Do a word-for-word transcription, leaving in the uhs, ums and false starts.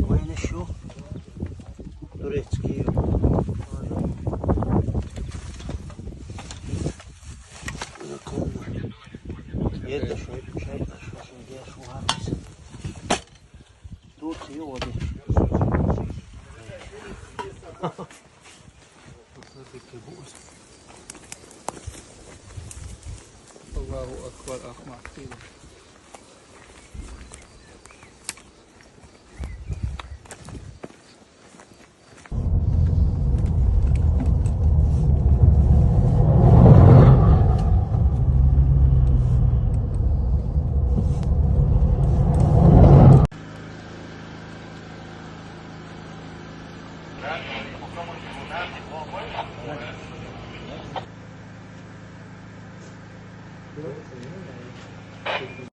Вайна шу турецкий законно. Ерда шоай, шоай, шоай, шоай, шоай. Турция води. Аллаху акбар, Ахмад.